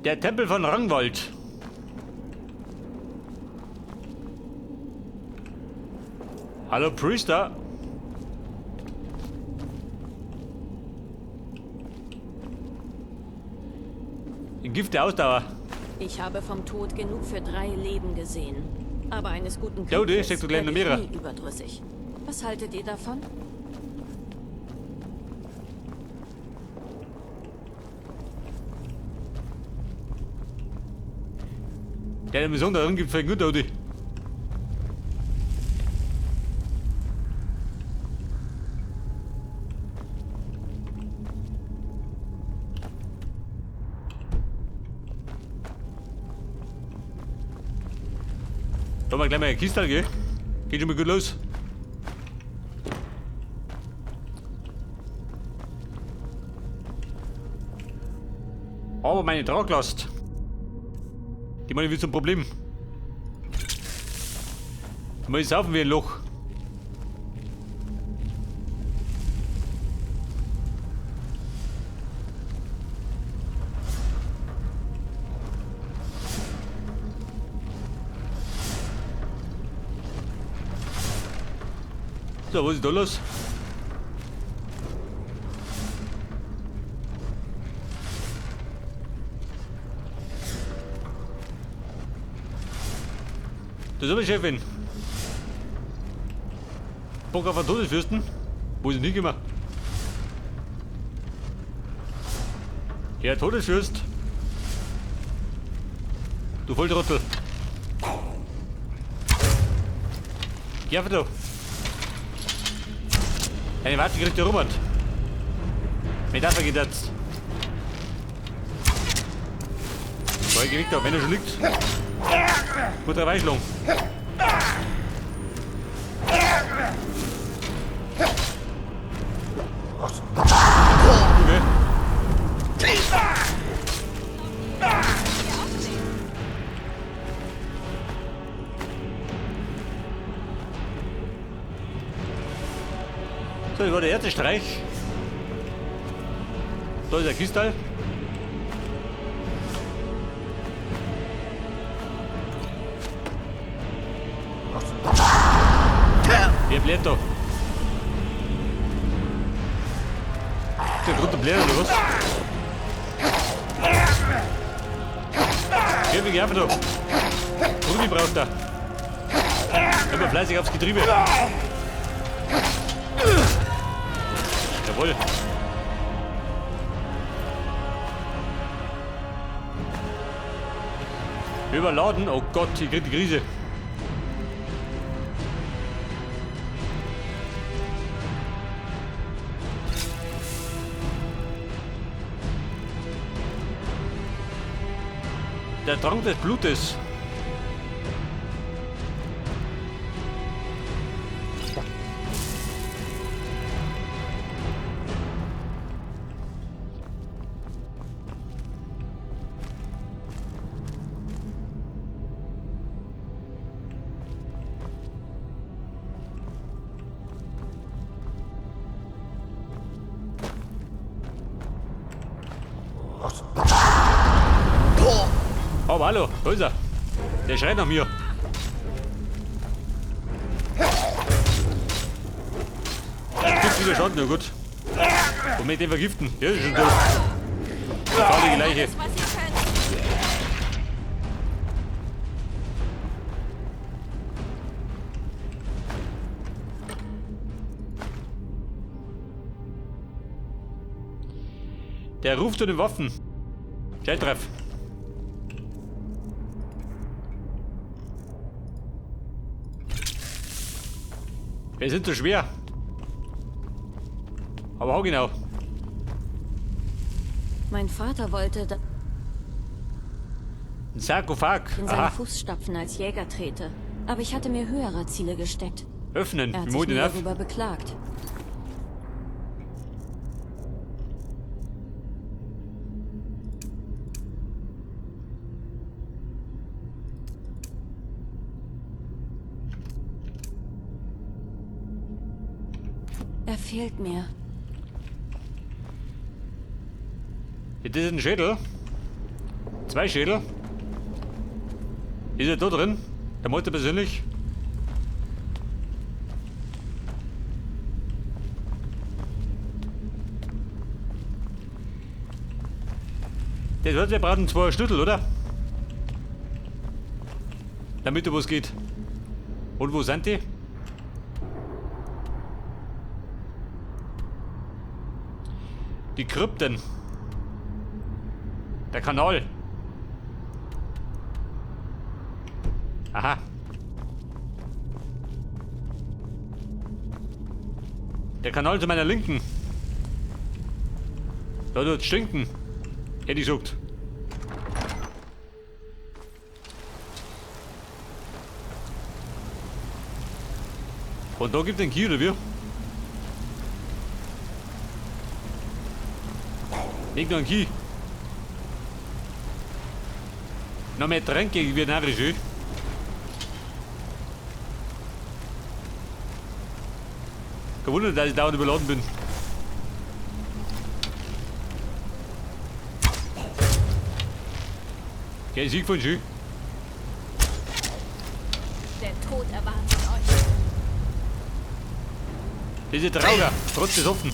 Der Tempel von Rangwald. Hallo Priester. Ein Gift der Ausdauer. Ich habe vom Tod genug für 3 Leben gesehen. Aber eines guten Ja, die Krieges steckt doch gleich in der werde ich Mira. nie überdrüssig. Was haltet ihr davon? Der hat mir so da drin gibt, gut, Audi. Da mal gleich mal eine Kiste, gell? Geht schon mal gut los. Aber meine Traglast, die meine ich wieder zum Problem. Da muss ich saufen wie ein Loch. So, was ist da los? Das ist aber Chefin. Bock auf einen Todesfürsten? Wo ist denn hingekommen? Herr Todesfürst. Du Volltrottel. Geh einfach da. Eine Warte kriegt der Robert. Mit Waffe geht jetzt. So, ich geh weg da, wenn er schon liegt. Gut, der Weichschlung. Okay. So, das war der erste Streich. Da ist der Kristall. Wer bläht da? Ist der Grund der oder was? Geh einfach da. Rudi braucht da. Immer fleißig aufs Getriebe. Jawohl. Überladen. Oh Gott, ich krieg die Krise. Der Trank des Blutes. Oh, hallo, da ist er. Der schreit nach mir. Gibt wieder Schaden, ja gut. Und mit dem vergiften. Ja, ist schon tot. Die faulige Leiche. Der ruft zu den Waffen. Scheitreff. Wir sind zu schwer. Aber hau genau. Mein Vater wollte, dass Ein Sarkophag. ich in seine Aha. Fußstapfen als Jäger trete. Aber ich hatte mir höhere Ziele gesteckt. Öffnen. Er hat Wie sich muss ich nur denn auf? darüber beklagt. Er fehlt mir. Ja, das ist ein Schädel. Zwei Schädel. Ist er da drin? Der Meister persönlich. Das heißt, wir brauchen zwei Schlüssel, oder? Damit da was geht. Und wo sind die? Die Krypten. Der Kanal. Aha. Der Kanal zu meiner Linken. Da wird's stinken. Hätte ich gesagt. Und da gibt es einen Key, oder wie? Nicht nur ein Key. Noch mehr Tränke, ich werde narrisch, eh? Kein Wunder, dass ich dauernd überladen bin. Okay, Sieg von Schü. Der Tod erwartet euch. Diese Trauger, trotz des offen.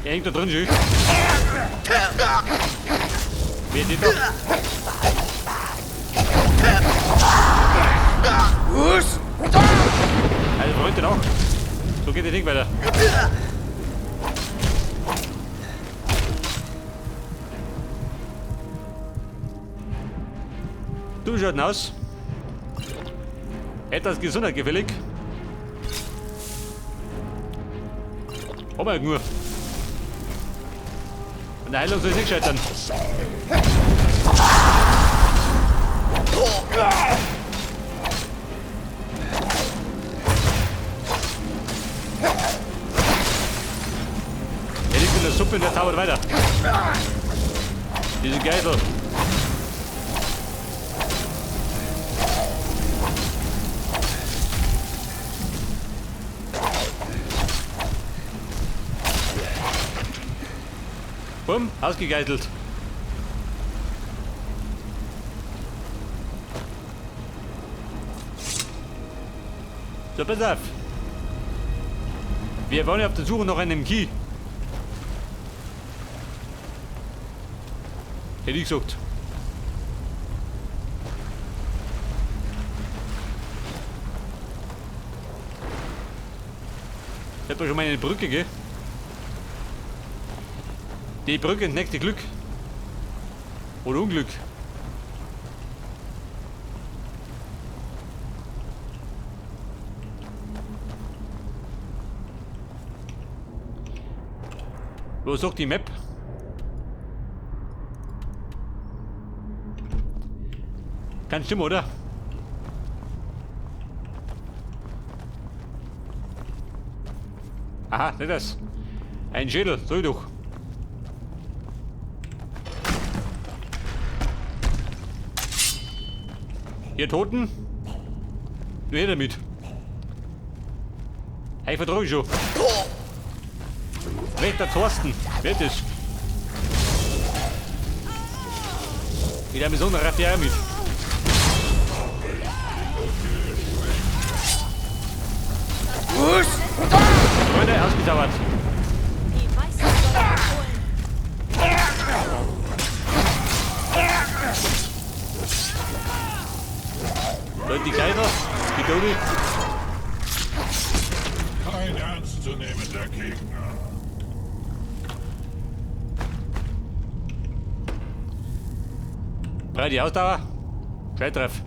Der hängt da drin, Schü. Wer ist da? Also Freunde auch. So geht das Ding weiter. Du schaut aus. Etwas Gesundheit gefällig. Aber nur. An der Heilung soll es nicht scheitern. Der liegt in der Suppe und der zaubert weiter. Diese Geisel. Bumm, ausgegeißelt. So, pass auf. Wir waren ja auf der Suche nach einem Key. Hätte ich gesagt. Ich hab da schon mal eine Brücke, gell? Die Brücke ins nächste Glück. Oder Unglück. Wo sagt die Map? Kann stimmen, oder? Aha, nicht das. Ein Schädel, sag ich doch. Ihr Toten? Nur her damit. Hey, vertrag ich schon. Wächter Thorsten. Wer ist das? Mit einem besonderen Raffier mit. Freunde, ausgezaubert. Die Weißen sollen holen. Leute, die Kleider, die Toni. Kein ernstzunehmender Gegner. Breite Ausdauer. Scheitreff.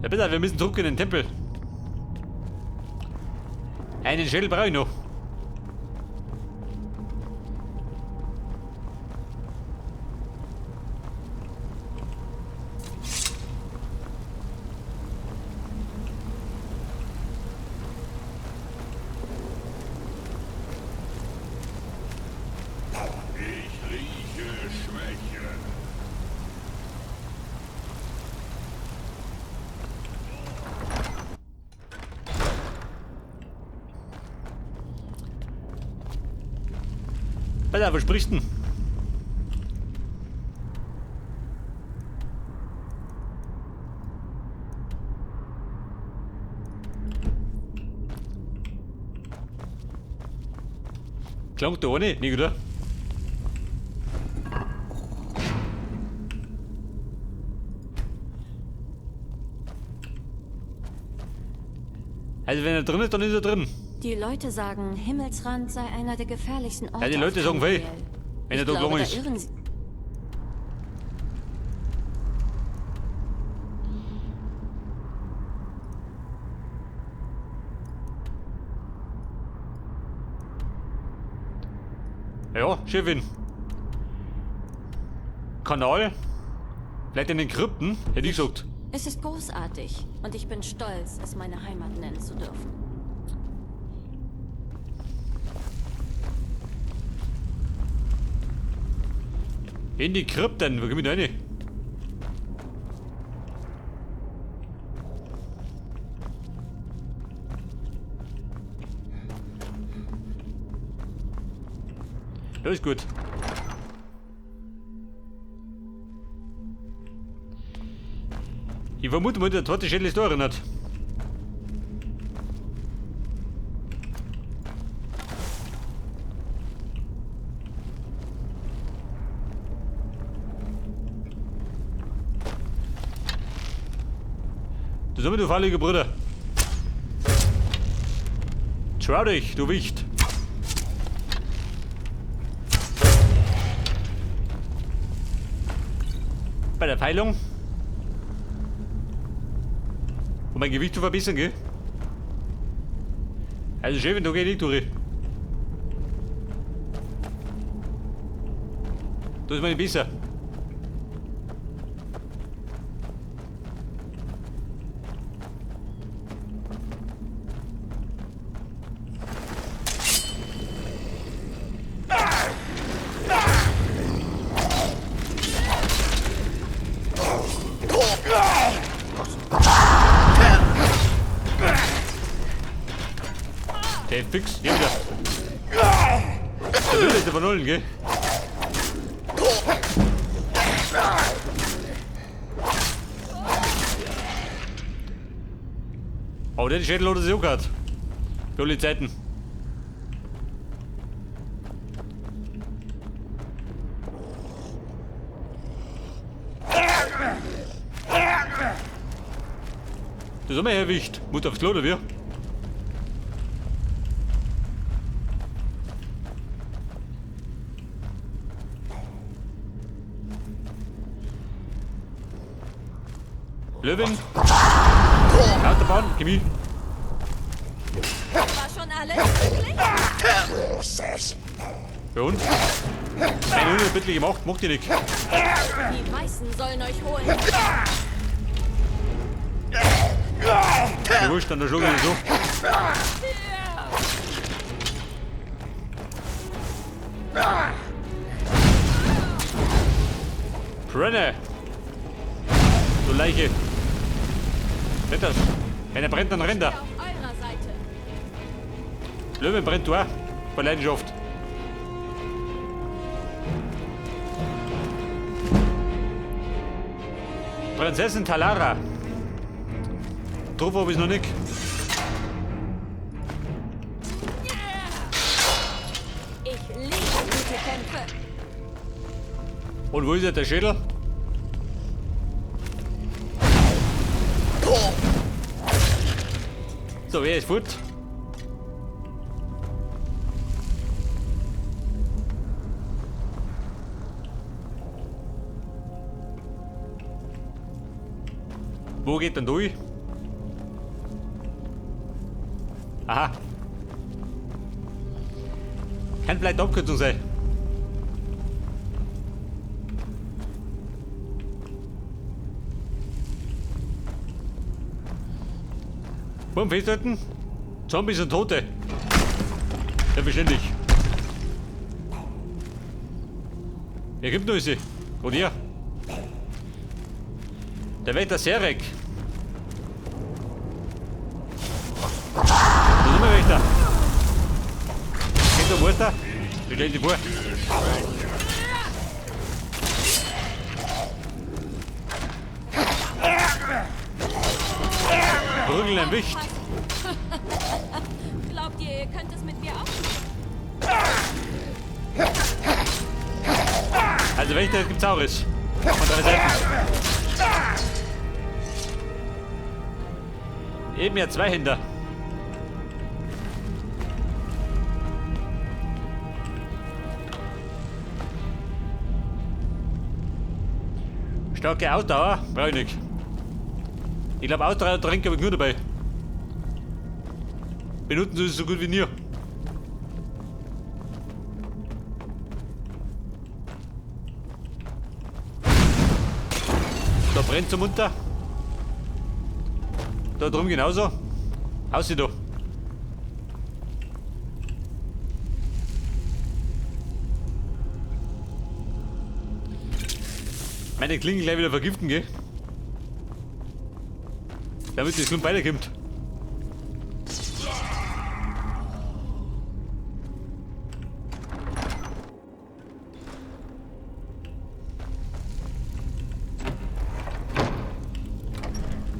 Ja bitte, wir müssen zurück in den Tempel. Einen Schädel brauche ich noch. Ich rieche Schwäche. Pass auf, was sprichst denn? Klang da auch nicht, nicht, oder? Also wenn er drin ist, dann ist er drin. Die Leute sagen, Himmelsrand sei einer der gefährlichsten Orte. Ja, die Leute sagen viel, wenn er da gelungen ist. Ja, Chefin. Kanal. Vielleicht in den Krypten, hätte ich gesagt. Es ist großartig und ich bin stolz, es meine Heimat nennen zu dürfen. In die Krypten, wo komm ich da rein? Das ist gut. Ich vermute mal, der tote Schädel ist da erinnert. Das sind wir, du fahlige Brüder. Trau dich, du Wicht. Bei der Peilung. Um mein Gewicht zu verbessern, gell? Also schön, wenn du geh nicht durch. Das ist meine besser. Der ist fix, hier wieder. Der Wille ist der von Nullen, gell? Aber der Schädel hat er sich auch gehabt. Für alle Zeiten. Das haben wir erwischt. Muss aufs Klo, oder wie? Löwin! Autobahn, Chemie! War schon alles möglich? Ja und? Eine unerbittliche Macht macht die nicht. Die Weißen sollen euch holen. Die Wurscht, dann der Schluck so. Brenne! Du Leiche! Rennt das? Wenn er brennt, dann rennt er. Löwen brennt du auch. Vor Leidenschaft. Prinzessin Talara. Drauf hab ich's noch nicht. Ich liebe gute Kämpfe. Und wo ist jetzt der Schädel? So, wer ist fort? Wo geht denn durch? Aha. Kann vielleicht Abkürzung sein. Warum festhalten? Zombies und Tote. Selbstverständlich. Wer gibt noch sie? Und ihr? Der Wächter Serek. Da sind wir, Wächter. Geht der Meister? Stell dir vor. Prügeln ein Wicht. Glaubt ihr, ihr könnt es mit mir aufnehmen? Also Wächter gibt's auch ist. Von drei Seiten. Eben ja zwei Händer. Starke Ausdauer brauche ich nicht. Ich glaube, Ausdauer trinke habe ich nur dabei. Benutzen sie es so gut wie nie. Da brennt zum munter. Da drum genauso. Aussieht da. Meine Klingen gleich wieder vergiften, gell? Damit das Klump weiterkommt.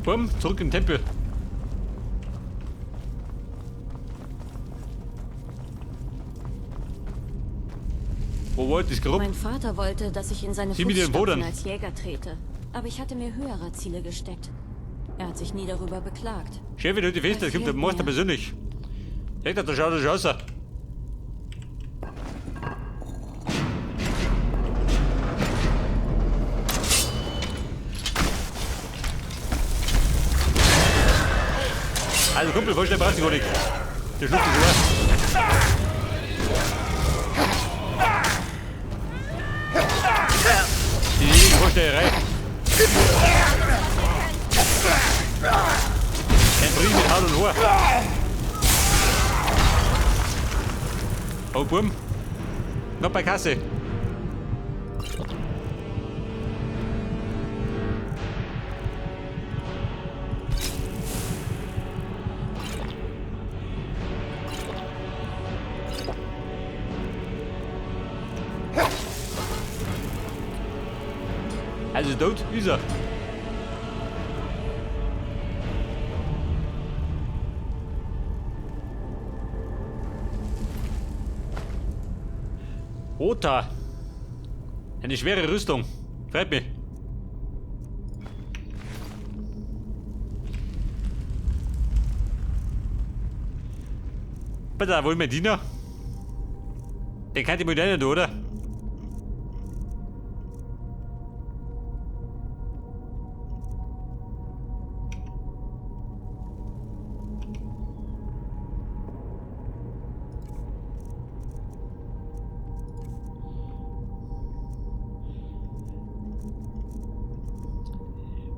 Bumm, zurück im Tempel. Wo wollte ich Mein Vater wollte, dass ich in seine Fußstapfen als Jäger trete. Aber ich hatte mir höhere Ziele gesteckt. Er hat sich nie darüber beklagt. Chef, du die Feste, das kommt der Meister persönlich. Da schaut er schon aus. Also Kumpel, voll schnell brauchst du gar nicht. Der schluckt dich schon. Die Vorstellerei. Ein Brief mit Haut und Haar. Oh, Burm. Noch bei Kasse. Also tot ist er. Ota. Eine schwere Rüstung. Freut mich. Bitte, wo ist mein Diener? Den kann ich mir nicht, oder?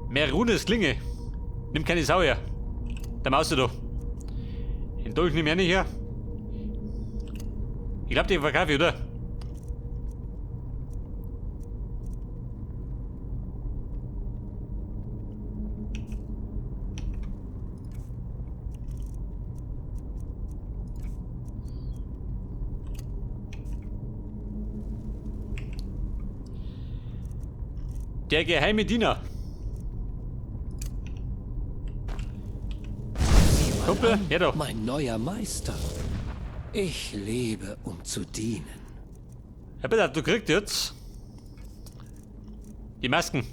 Merunes Klinge. Nimm keine Sau her. Der Maus da. Den Dolch nimm ich nicht her. Ich glaub, den verkaufe ich, oder? Der geheime Diener. Kumpel, ja doch. Mein neuer Meister. Ich lebe, um zu dienen. Herr Bitter, du kriegst jetzt die Masken.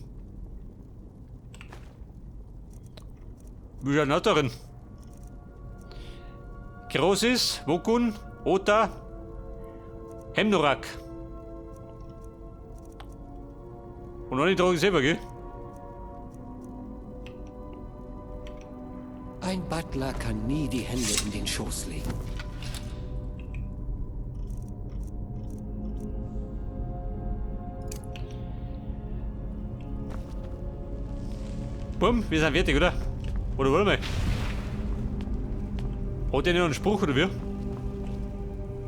Wie schaut denn darin? Krosis, Vokun, Ota, Hemnorak. Und noch nicht Drogen selber, gell? Ein Butler kann nie die Hände in den Schoß legen. Bumm, wir sind fertig, oder? Oder wollen wir? Hat der nicht noch einen Spruch, oder wie?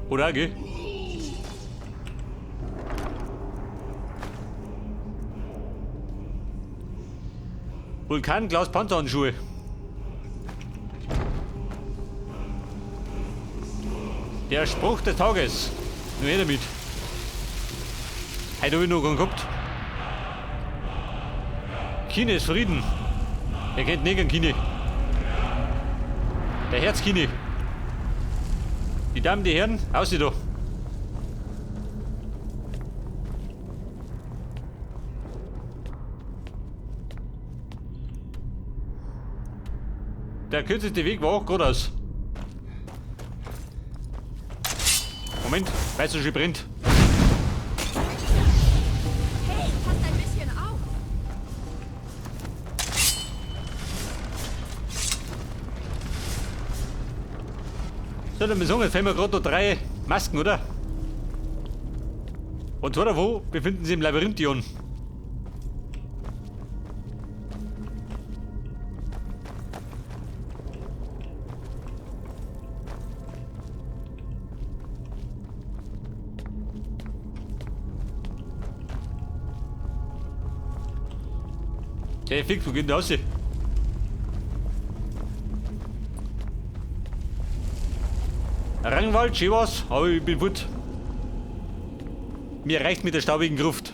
Oder auch, gell? Vulkan Klaus Pantherhandschuhe. Der Spruch des Tages. Nur her damit. Heute hab ich noch keinen gehabt. Kine ist Frieden. Wer kennt nicht einen Kine? Der Herzkine. Die Damen, die Herren, aussieht da. Der kürzeste Weg war auch geradeaus. Moment, weißt du, schon brennt. Hey, passt ein bisschen auf. So, dann sagen, jetzt fehlen mir gerade noch 3 Masken, oder? Und zwar wo befinden sie im Labyrinthion? Der Fix, wo geht denn der raus? Rangwald, schön was, aber ich bin fort. Mir reicht mit der staubigen Gruft.